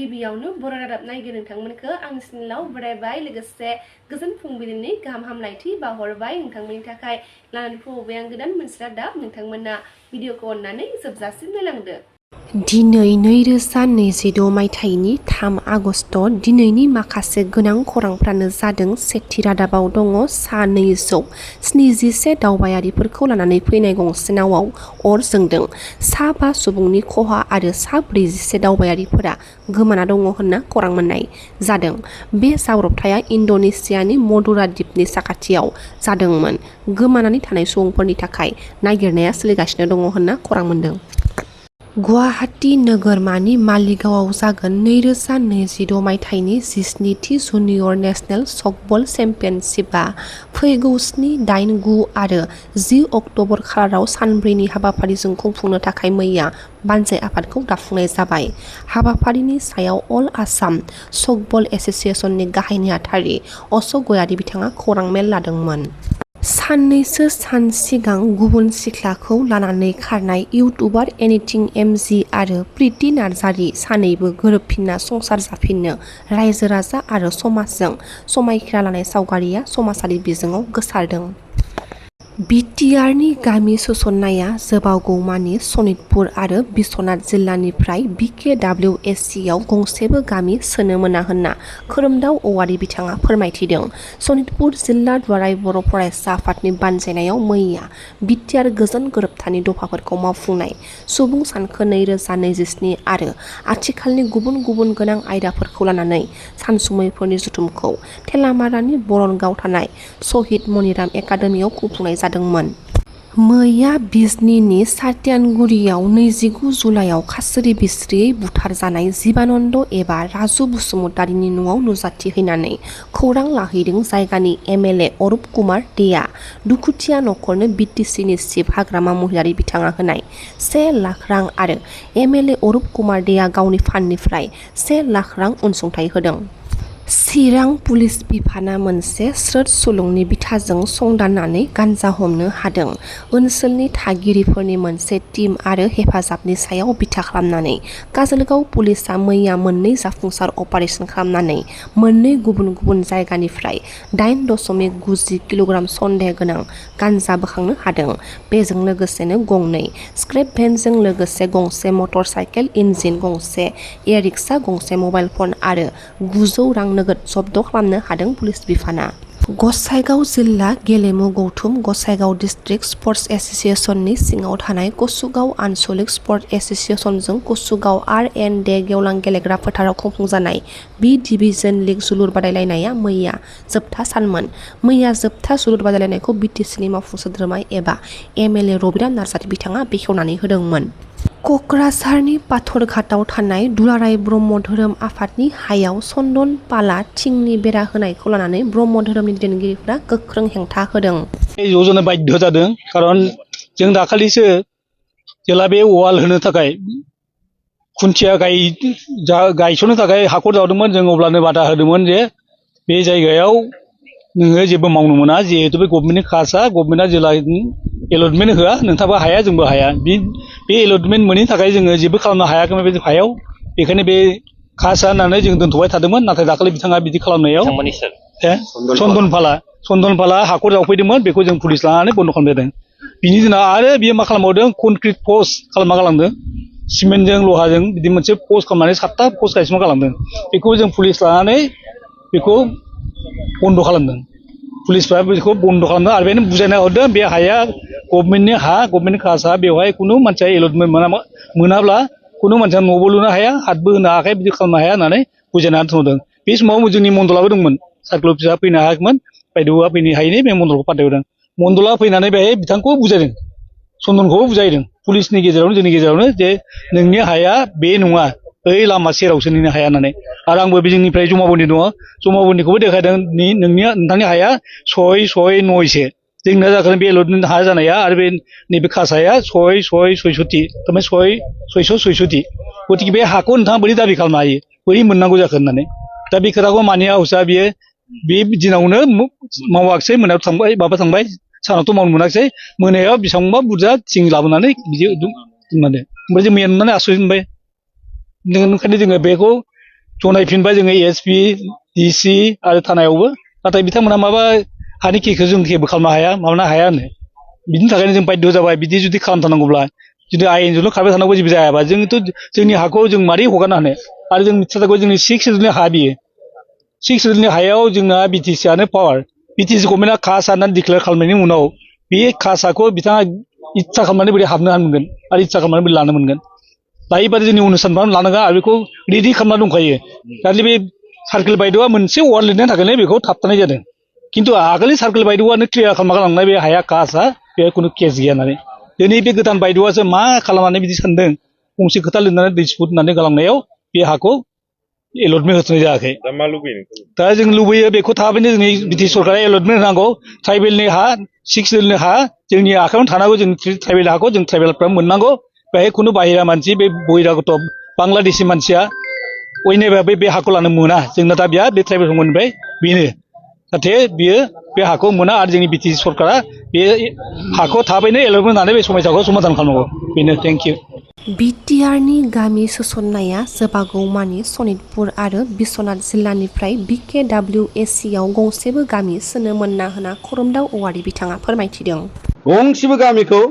गिबियावनो बर' रादाब नायगिर नोंथांमोनखौ आंनि चेनेलाव बरायबाय लोगोसे गोजोन फुंबिलिनि गाहाम हामलायथि बावहरबाय नोंथांमोननि थाखाय लानानै फैबाय आं गोदान मोनसे रादाब नोंथांमोना भिडिअखौ अननानै जोबजासिम नायलांदो। दिनै 2026 मायथाइनि 3 आगस्ट दिनैनि माखासे गोनां खौरांफ्रानो जादों सेथि रादाबाव दङ सा 271 दावबायारिफोरखौ लानानै फैनाय गंसे नावआव अर जोंदों। सा 5 सुबुंनि खहा आरो सा 41 दावबायारिफोरा गोमाना दङ होनना खौरां मोननाय जादों। बे जाब्रबथाया इन्ड'नेसियानि मदुरा द्वीपनि साखाथियाव जादोंमोन। गोमानानै थानाय सुबुंफोरनि थाखाय नागिरनाया सोलिगासिनो दङ होनना खौरां मोनदों। गुवाहाटी नोगोरमानि मालिगावआव जागोन 2026 मायथाइनि 17थि जुनियर नेशनेल सकबल चेम्पियनशिपआ फैगौ 7, 8, 9 आरो 10 अक्ट'बर खालाराव सानब्रैनि हाबाफारिजों खुंफुंनो थाखाय मैया बानजाय आफादखौ दाफुंनाय जाबाय। हाबाफारिनि सायाव अल आसाम सकबल एस'सिएशननि गाहाय नेहाथारि अशक गयारी बिथाङा खौरां मेल लादोंमोन। साननैसो सान सिगां गुबुन सिख्लाखौ लानानै खारनाय इउटुबार एनिथिं एमजि आरो प्रिति नार्जारी सानैबो गोरोबफिनना संसार जाफिननो रायजो राजा आरो समाजजों समायखिरा लानाय सावगारिया समाजारि बिजोङाव गोसारदों। बिटिआरनि गामि सोसननाया जोबागौमानि सनितपुर आरो बिश्वनाथ जिल्लानिफ्राय बिकेडब्लिउएससिआव गंसेबो गामि सोनो मोना होनना खोरोमदाव औवारी बिथाङा फोरमायथिदों। सनितपुर जिल्ला दुलाराय बर' फरायसा आफादनि बानजायनायाव मैया बिटिआर गोजोन गोरोबथानि दफाफोरखौ मावफुंनाय सुबुं सानखो 2027 आरो आथिखालनि गुबुन गुबुन गोनां आयदाफोरखौ लानानै सानसुमैफोरनि जथुमखौ थेलामारानि बरनगाव थानाय शहीद मनिराम एकाडेमियाव खुंफुंनाय जादोंमोन। मैया बिजनीनि सातियानगुरियाव 29 जुलाइआव खास्रि बिस्रियै बुथारजानाय जीबानन्द एबा राजु बसुमतारीनि न'आव नुजाथिहैनानै खौरां लाहैदों जायगानि एमएलए अरुप कुमार देआ। दुखुथिया न'खरनो बिटिसिनि चिफ हाग्रामा महिलारी बिथाङा होनाय 1 लाख रां आरो एमएलए अरुप कुमार देआ गावनि फान्डनिफ्राय 1 लाख रां अनसुंथाइ होदों। चिरां पुलिस बिफाना मोनसे स्रोद सुलुंनि बिथाजों संदाननानै गान्जा हमनो हादों। ओनसोलनि थागिरिफोरनि मोनसे टीम आरो हेफाजाबनि सायाव बिथा खालामनानै काजलगाव पुलिसआ मैया मोननै जाफुंसार अपारेशन खालामनानै मोननै गुबुन गुबुन जायगानिफ्राय 8.90 किल'ग्राम सन्देह गोनां गान्जा बोखांनो हादों। बेजों लोगोसेनो गंनै स्क्रैप भेनजों लोगोसे गंसे मटर साइकेल इन्जिन, गंसे इ-रिक्सा, गंसे मबाइल फन आरो 900 रां नोगोद जब्द खालामनो हादों पुलिस बिफाना। गसाइगाव जिल्ला गेलेमु गौथुम गसाइगाव डिस्ट्रिक्ट स्पर्ट्स एस'सिएशननि सिङाव थानाय कसुगाव आनसलिक स्पर्ट एस'सिएशनजों कसुगाव आर.एन.डे गेवलां गेलेग्रा फोथाराव खुंफुंजानाय बि डिभिजन लीग जोलुर बादायलायनाया मैया जोबथा सानमोन। मैया जोबथा जोलुर बादायलायनायखौ बिटिसिनि मावफुं सोद्रोमा एबा एमएलए रबिराम नार्जारी बिथाङा बेखेवनानै होदोंमोन। कक्राझारनि पाथरघाटआव थानाय दुलाराय ब्रह्म धोरोम आफादनि हायाव चन्दन पाला थिंनि बेरा होनायखौ लानानै ब्रह्म धोरोमनि दैदेनगिरिफ्रा गोख्रों हेंथा होदों। ज'जोंनो बाध्य जादों खारन जों दाखालिसो जेला बे वाल होनो थाखाय खुन्थिया गायसननो थाखाय हाखर जावदोंमोन जों अब्लानो बादा होदोंमोन जे बे जायगायाव नोङो जेबो मावनो मोना जिहेतु बे गभर्नमेन्टनि खासा गभर्नमेन्टआ जेला एलटमेन्ट होआ नोंथाङाबो हाया जोंबो हाया बे एलटमेन्ट मोनैनि थाखाय जोङो जेबो खालामनो हायाखैमोन बे हायाव बेखायनो बे खासा होननानै जों दोनथ'बाय थादोंमोन नाथाय दाखालि बिथाङा बिदि खालामनायाव चन्दनपाला हाखर जावफैदोंमोन बेखौ जों पुलिस लानानै बन्द' खालामदों। बिनि दिनाव आरो बियो मा खालामबावदों कनक्रिट पस्ट खालामना गालांदों सिमेन्टजों लहाजों बिदि मोनसे पस्ट खालामनानै 7टा पस्ट गायसनना गालांदों बेखौ जों पुलिस लानानै बेखौ बन्द' खालामदों। पुलिसफ्रा बेखौ बन्द' खालामदों आरो बेनो बुजायना हरदों बे हाया गभर्नमेन्टनि हा गभर्नमेन्ट खासा बेवहाय खुनु मानसिया एलटमेन्ट मोनाब्ला खुनु मानसिया न'बो लुनो हाया हातबो होनो हायाखै बिदि खालामनो हाया होननानै बुजायनानै थिनहरदों। बे समाव जोंनि मण्डलाबो दंमोन सार्कोल अफिसा फैनो हायाखैमोन बायद'आ फैनो हायैनि बे मण्डलखौ फाथायहरदों। मण्डला फैनानै बेहाय बिथांखौ बुजायदों चन्दनखौबो बुजायदों पुलिसनि गेजेरावनो जोंनि गेजेरावनो जे नोंनि हाया बे नङा ओइ लामा सेरावसो नोंनि हाया होननानै आरो आंबो बे जोंनिफ्राय जमाबन्दी दङ जमाबन्दीखौबो देखायदों नोंथांनि हाया 6/9 जोंना जागोन बे एलटमेन्ट हा जानाया आरो बे नैबे खासाया 6/66 थारमाने 666 गतिके बे हाखौ नोंथाङा बोरै दाबि खालामनो हायो बोरै मोननांगौ जाखो होननानै दा बे खोथाखौ मानिया हसिया बियो बे दिनावनो मावाखिसै मोनायाव थांबाय थांबाय सानावथ' मावनो मोनाखिसै मोनायाव बेसेबांबा बुरजा थिं लाबोनानै बिदि दोननानै ओमफ्राय जों मैया नुनानै आसरित मोनबाय ओंखायनो जोङो बेखौ जनायफिनबाय जोङो एसपि डिसि आरो थानायावबो नाथाय बिथांमोना माबा हानि केसखौ जों जेबो खालामनो हाया माबानो हाया होनो बिनि थाखायनो जों बाध्य जाबाय बिदि जुदि खालामथारनांगौब्ला जुदि आयेनजोंल' खारबाय थानांगौ जेबो जायाबा जोंथ' जोंनि हाखौ जों मारै हगारनो हानो आरो जों मिथिथारगौ जोंनि 6 सिडुलनि हा बियो 6 सिडुलनि हायाव जोंना बिटिसिआनो पावार बिटिसि गभर्नमेन्टआ कास्ट होननानै डिक्लेयार खालामनायनि उनाव बे कास्टखौ बिथाङा इच्ছা खालामनानै बोरै हाबनो मोनगोन आरो इच्ছা खालामनानै बोरै लानो मोनगोन दायोबादि जोंनि अनुसान लानांगौ आरो बेखौ रेडि खालामना दंखायो दानि बे सार्केल बायद'आ मोनसे वार्ड लिरनायनि थाखायनो बेखौ थाबथानाय जादों खिन्थु आगोलनि सार्केल बायद'आनो क्लियार खालामना गालांनाय बे हाया कास्टआ बे खुनु केस गैया होननानै दिनै बे गोदान बायद'आसो मा खालामनानै बिदि सानदों गंसे खोथा लिरनानै डिसपुट होननानै गालांनायाव बे हाखौ एलटमेन्ट होथ'नाय जायाखै दा जों लुबैयो बेखौ थाबैनो जोंनि बिटिसि सरकारा एलटमेन्ट होनांगौ ट्राइबेलनि हा 6 सिडुलनि हा जोंनि आखायावनो थानांगौ जों ट्राइबेल हाखौ जों ट्राइबेलफ्रा मोननांगौ बेहाय खुनु बाहेरा मानसि बे बहिरागत बांलादेशि मानसिया अयनायबा बे हाखौ लानो मोना जोंना दा बिया बे ट्राइबेल मोनबाय बेनो जाहाथे बियो बे हाखौ मोना आरो जोंनि बिटिसि सरकारा बे हाखौ थाबैनो एलटमेन्ट होनानै बे समस्याखौ समाधान खालामनांगौ बेनो थेंक इउ बिटिआरनि गामि सोसननाया जोबागौमानि सनितपुर आरो बिश्वनाथ जिल्लानिफ्राय BKWSCआव गंसेबो गामि सोनो मोना होना खोरोमदाव औवारी बिथाङा फोरमायथिदों। गंसेबो गामिखौ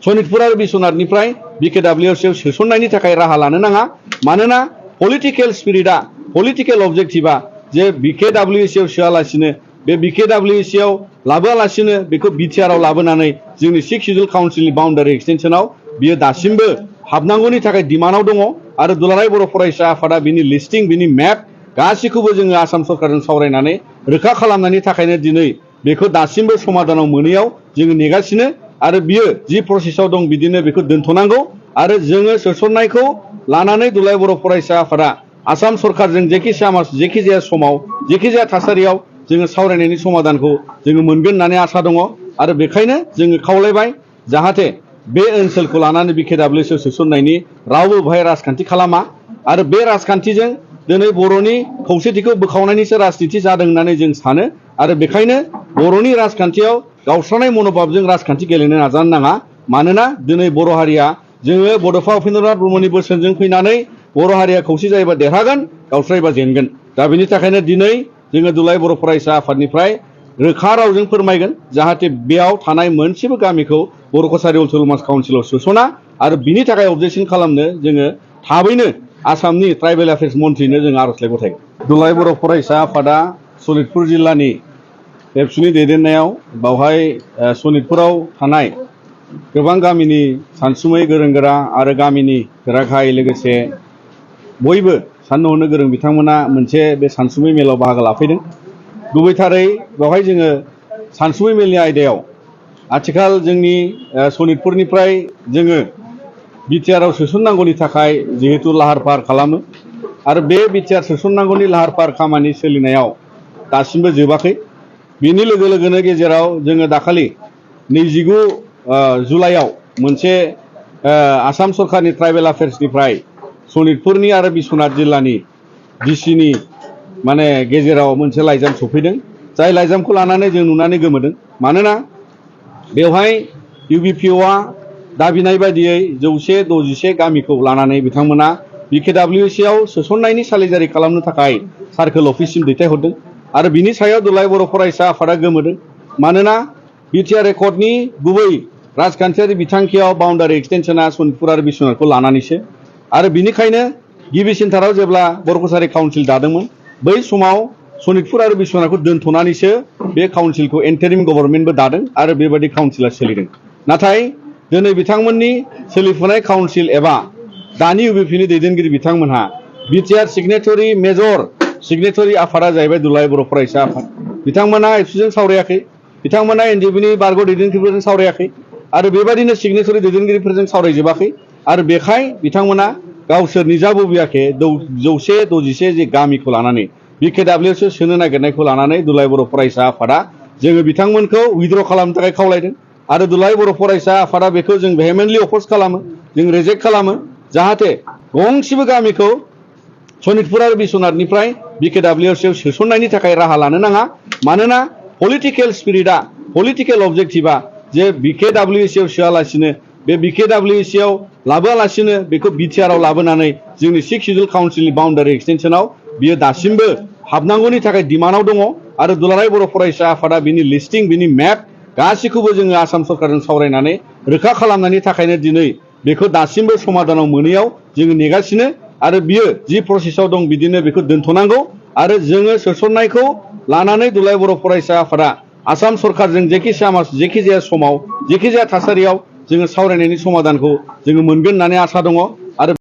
सनितपुर आरो बिश्वनाथनिफ्राय BKWSCआव सोसननायनि थाखाय राहा लानो नाङा मानोना पलिटिकेल स्पिरिटआ पलिटिकेल अबजेक्टिभआ जे BKWSCआव सोआलासिनो बे BKWSCआव लाबोआलासिनो बेखौ बिटिआरआव लाबोनानै जोंनि 6 सिडुल काउन्सिलनि बाउन्डारि एक्सटेनसनाव बियो दासिमबो हाबनांगौनि थाखाय डिमान्डआव दङ आरो दुलाराय बर' फरायसा आफादा बिनि लिस्टिं बिनि मेप गासैखौबो जोङो आसाम सरकारजों सावरायनानै रोखा खालामनायनि थाखायनो दिनै बेखौ दासिमबो समाधानाव मोनैयाव जोङो नेगासिनो आरो बियो जि प्रसेसआव दं बिदिनो बेखौ दोनथ'नांगौ आरो जोङो सोसननायखौ लानानै दुलाराय बर' फरायसा आफादा आसाम सरकारजों जेखिजाया समाव जेखिजाया थासारियाव जोङो सावरायनायनि समाधानखौ जोङो मोनगोन होननानै आसा दङ आरो बेखायनो जोङो खावलायबाय जाहाथे बे ओनसोलखौ लानानै BKWSCआव सोसननायनि रावबो बेहाय राजखान्थि खालामा आरो बे राजखान्थिजों दिनै बर'नि खौसेथिखौ बोखावनायनिसो राजनिति जादों होननानै जों सानो आरो बेखायनो बर'नि राजखान्थियाव गावस्रानाय मनोभाबजों राजखान्थि गेलेनो नाजानो नाङा मानोना दिनै बर' हारिया जोङो बड'फा उपेन्द्रनाथ ब्रह्मनि बोसोनजों फैनानै बर' हारिया खौसे जायोबा देरहागोन गावस्रायोबा जेनगोन दा बेनि थाखायनो दिनै जोङो दुलाराय बर' फरायसा आफादनिफ्राय रोखा रावजों फोरमायगोन जाहाथे बेयाव थानाय मोनसेबो गामिखौ बर' कसारि अट'नमास काउन्सिलाव सोसना आरो बिनि थाखाय अबजेक्सन खालामनो जोङो थाबैनो आसामनि ट्राइबेल एफेयार्स मन्थ्रिनो जों आर'जलाइ गथायगोन दुलाराय बर' फरायसा आफादा सनितपुर जिल्लानि एबसुनि दैदेननायाव बावहाय सनितपुराव थानाय गोबां गामिनि सानसुमै गोरों गोरा आरो गामिनि गोरा गाहाय लोगोसे बयबो साननो हनो गोरों बिथांमोना मोनसे बे सानसुमै मेलाव बाहागो लाफैदों गुबैथारै बेवहाय जोङो सानसुमै मेलनि आयदायाव आथिखाल जोंनि सनितपुरनिफ्राय जोङो बिटिआरआव सोसननांगौनि थाखाय जिहेतु लाहार फाहार खालामो आरो बे बिटिआर सोसननांगौनि लाहार फाहार खामानि सोलिनायाव दासिमबो जोबाखै बिनि लोगो लोगोनो गेजेराव जोङो दाखालि 29 जुलाइआव मोनसे आसाम सरकारनि ट्राइबेल एफेयार्सनिफ्राय सनितपुरनि आरो बिश्वनाथ जिल्लानि डिसिनि माने गेजेराव मोनसे लाइजाम सफैदों जाय लाइजामखौ लानानै जों नुनानै गोमोदों मानोना बेवहाय UBPOआ दाबिनाय बायदियै 161 गामिखौ लानानै बिथांमोना BKWSCआव सोसननायनि सालिजारि खालामनो थाखाय सार्केल अफिससिम दैथायहरदों आरो बिनि सायाव दुलाराय बर' फरायसा आफादा गोमोदों मानोना बिटिआर एकर्डनि गुबै राजखान्थियारि बिथांखियाव बाउन्डारि एक्सटेनसना सनितपुर आरो बिश्वनाथखौ लानानैसो आरो बिनिखायनो गिबिसिनथाराव जेब्ला बर' कसारि काउन्सिल दादोंमोन बै समाव सनितपुर आरो बिश्वनाथखौ दोनथ'नानैसो बे काउन्सिलखौ एन्टारिम गभर्नमेन्टबो दादों आरो बेबायदि काउन्सिला सोलिदों नाथाय दिनै बिथांमोननि सोलिफुनाय काउन्सिल एबा दानि UBPनि दैदेनगिरि बिथांमोनहा बिटिआर सिगनेटरि मेजर सिगनेटरि आफादा जाहैबाय दुलाराय बर' फरायसा आफाद बिथांमोना एबसुजों सावरायाखै बिथांमोना NDBनि बारग' दैदेनगिरिफोरजों सावरायाखै आरो बेबायदिनो सिगनेटरि दैदेनगिरिफोरजों सावरायजोबाखै आरो बेखाय बिथांमोना गावसोर निजा बबेयाखै 161 जे गामिखौ लानानै BKWSCआव सोनो नागिरनायखौ लानानै दुलाराय बर' फरायसा आफादा जोङो बिथांमोनखौ उइथड्र खालामनो थाखाय खावलायदों आरो दुलाराय बर' फरायसा आफादा बेखौ जों भेहेमेन्टलि अपोज खालामो जों रिजेक्ट खालामो जाहाथे गंसेबो गामिखौ सनितपुर आरो बिश्वनाथनिफ्राय BKWSCआव सोसननायनि थाखाय राहा लानो नाङा मानोना पलिटिकेल स्पिरिटआ पलिटिकेल अबजेक्टिभआ जे BKWSCआव सोआलासिनो बे BKWSC आव लाबोआलासिनो बेखौ BTR आव लाबोनानै जोंनि 6 शिड्युल काउन्सिलनि बाउन्डारि एक्सटेनसनाव बियो दासिमबो हाबनांगौनि थाखाय डिमान्डआव दङ आरो दुलाराय बर' फरायसा आफादा बिनि लिस्टिं बिनि मेप गासिखौबो जोङो आसाम सरकारजों सावरायनानै रोखा खालामनायनि थाखायनो दिनै बेखौ दासिमबो समाधानाव मोनैयाव जोङो नेगासिनो आरो बियो जि प्रसेसआव दं बिदिनो बेखौ दोनथ'नांगौ आरो जोङो सोसननायखौ लानानै दुलाराय बर' फरायसा आफादा आसाम सरकारजों जेखिजाया समाव जेखिजाया थासारियाव जोङो सावरायनायनि समाधानखौ जोङो मोनगोन होननानै आसा दङ